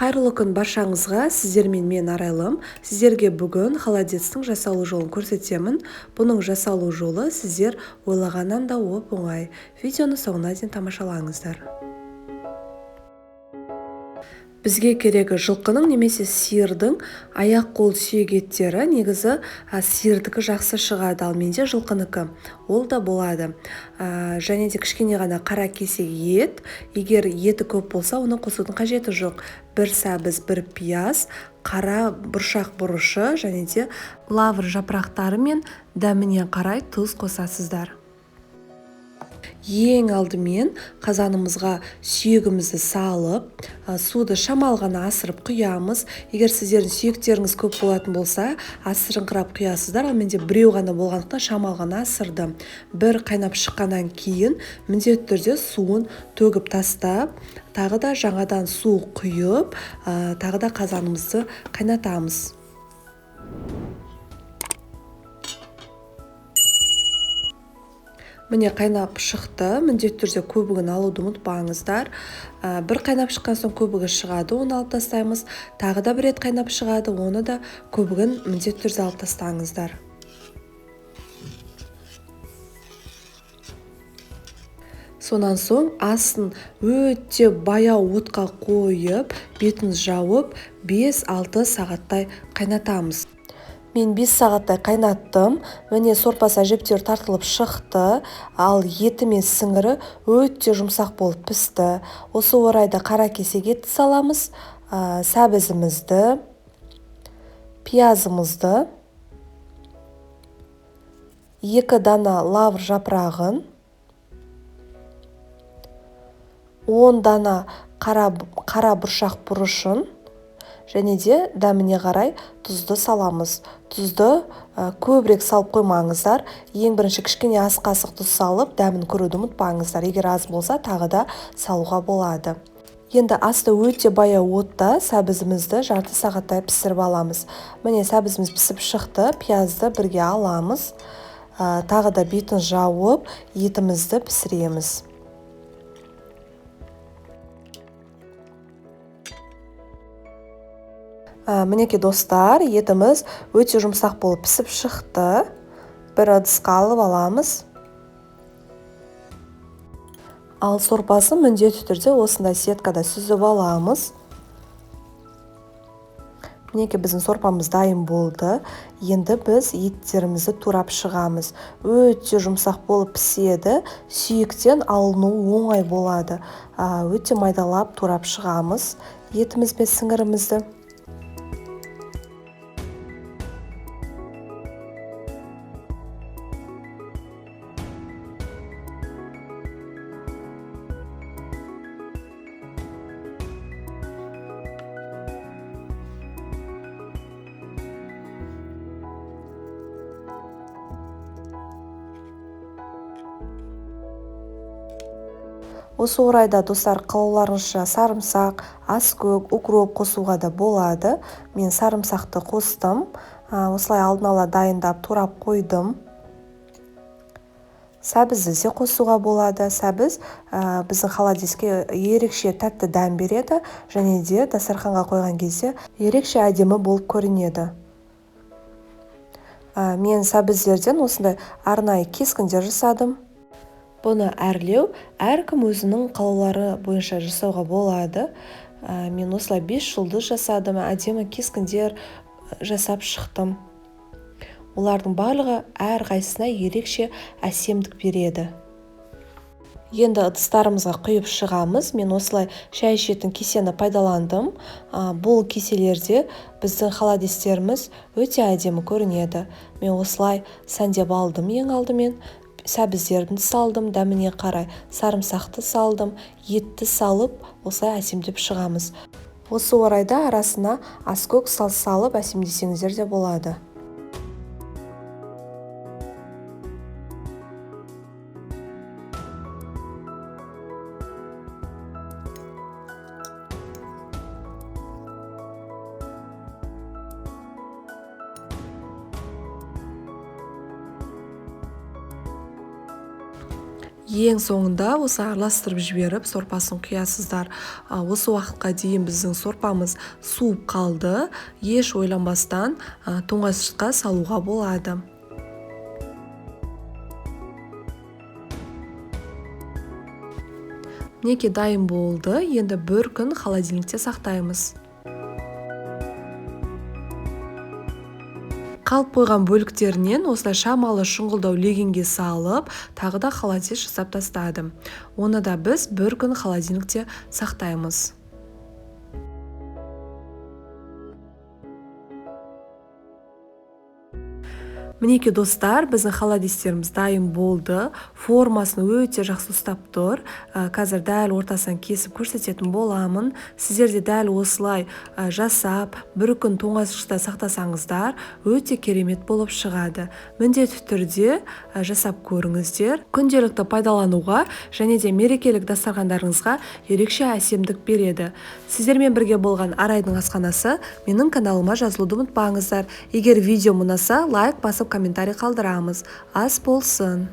Қайырлы күн баршаңызға, сіздермен мен Арайлым. Сіздерге бүгін холодецтің жасалу жолын көрсетемін. Бұның жасалу жолы сіздер ойлағаннан да оп-оңай. Видеоны соңына дейін тамашалаңыздар. Бізге керегі жылқының немесе сиырдың аяқ-қол сүйек еттері. Негізі сиырдікі жақсы шығады, ал менде жылқыныкі, ол да болады. Және де кішкене ғана қара кесек ет, егер еті көп болса, оны қосудың қажеті жоқ. Бір сәбіз, бір пияз, қара бұршақ бұрышы және де лавр жапырақтары мен дәміне қарай тұз қосасыздар. Ең алдымен қазанымызға сүйегімізді салып, суды шамал ғана асырып құямыз. Егер сіздердің сүйектеріңіз көп болатын болса, асырыңқырап құясыздар, ал менде біреу ғана болғандықтан шамал ғана асырдым. Бір қайнап шыққаннан кейін міндетті түрде суын төгіп тастап, тағы да жаңадан су құйып, тағы да қазанымызды қайнатамыз. Міне қайнап шықты, міндетті түрде көбігін алуды ұмытпаңыздар. Бір қайнап шыққан соң көбігі шығады, оны алып тастаймыз. Тағы да бір рет қайнап шығады, оны да көбігін міндетті түрде алып тастаңыздар. Сонан соң астын өте баяу отқа қойып, бетін жауып, 5-6 сағаттай қайнатамыз. Мен 5 сағаттай қайнаттым. Міне сорпасы әжептәуір тартылып шықты, ал еті мен сіңірі өте жұмсақ болып пісті. Осы орайда қара кесек етті саламыз, сәбізімізді, пиязымызды, 2 дана лавр жапырағын, 10 дана қара бұршақ бұрышын және де дәміне қарай тұзды саламыз. Тұзды көбірек салып қоймаңыздар. Ең бірінші кішкене ас қасық тұз салып, дәмін көруді ұмытпаңыздар. Егер аз болса, тағы да салуға болады. Енді асты өте баяу отта сәбізімізді жарты сағаттай пісіріп аламыз. Міне сәбізіміз пісіп шықты, пиязды бірге аламыз. Тағы да бетін жауып, етімізді пісіреміз. Мінекей достар, етіміз өте жұмсақ болып пісіп шықты. Бір ыдысқа алып аламыз. Ал сорпасын міндетті түрде осындай сеткада сүзіп аламыз. Мінекей біздің сорпамыз дайын болды. Енді біз еттерімізді турап шығамыз. Өте жұмсақ болып піседі, сүйектен алыну оңай болады. Өте майдалап турап шығамыз етіміз бен сіңірімізді. Осы орайда достар қалауларыңызша сарымсақ, аскөк, укроп қосуға да болады. Мен сарымсақты қостым. Осылай алдын ала дайындап турап қойдым. Сәбізді де қосуға болады. Сәбіз біздің холодецке ерекше тәтті дәм береді және де дастарханға қойған кезде ерекше әдемі болып көрінеді. Мен сәбіздерден осындай арнайы кескіндер жасадым. Бұны әрлеу әркім өзінің қалаулары бойынша жасауға болады. Мен осылай 5 жұлдыз жасадым, әдемі кескіндер жасап шықтым. Олардың барлығы әрқайсысына ерекше әсемдік береді. Енді ыдыстарымызға құйып шығамыз. Мен осылай шай ішетін кесені пайдаландым. Бұл кеселерде біздің холодецтеріміз өте әдемі көрінеді. Мен осылай сәндеп алдым ең алдымен. Сәбіздерді салдым, дәміне қарай сарымсақты салдым, етті салып, осылай әсемдеп шығамыз. Осы орайда арасына аскөк салып әсемдесеңіздер де болады. Ең соңында осы араластырып жіберіп, сорпасын құясыздар. Осы уақытқа дейін біздің сорпамыз суып қалды. Еш ойланбастан тоңазытқышқа салуға болады. Мінекей, дайын болды. Енді бір күн холодильникте сақтаймыз. Қалып қойған бөліктерінен осылай шамалы шұңғылдау легенге салып, тағы да холодец жасап тастадым. Оны да біз бір күн холодильникте сақтаймыз. Мінекей, достар, біздің холодецтеріміз дайын болды. Формасын өте жақсы ұстап тұр. Қазір дәл ортасынан кесіп көрсететін боламын. Сіздер де дәл осылай жасап, бір күн тоңазытқышта сақтасаңыздар, өте керемет болып шығады. Міндетті түрде жасап көріңіздер. Күнделікті пайдалануға және де мерекелік дастархандарыңызға ерекше әсемдік береді. Сіздермен бірге болған Арайдың асханасы. Менің каналыма жазылуды ұмытпаңыздар. Егер видео ұнаса, лайк басып, комментарий қалдырамыз. Ас болсын.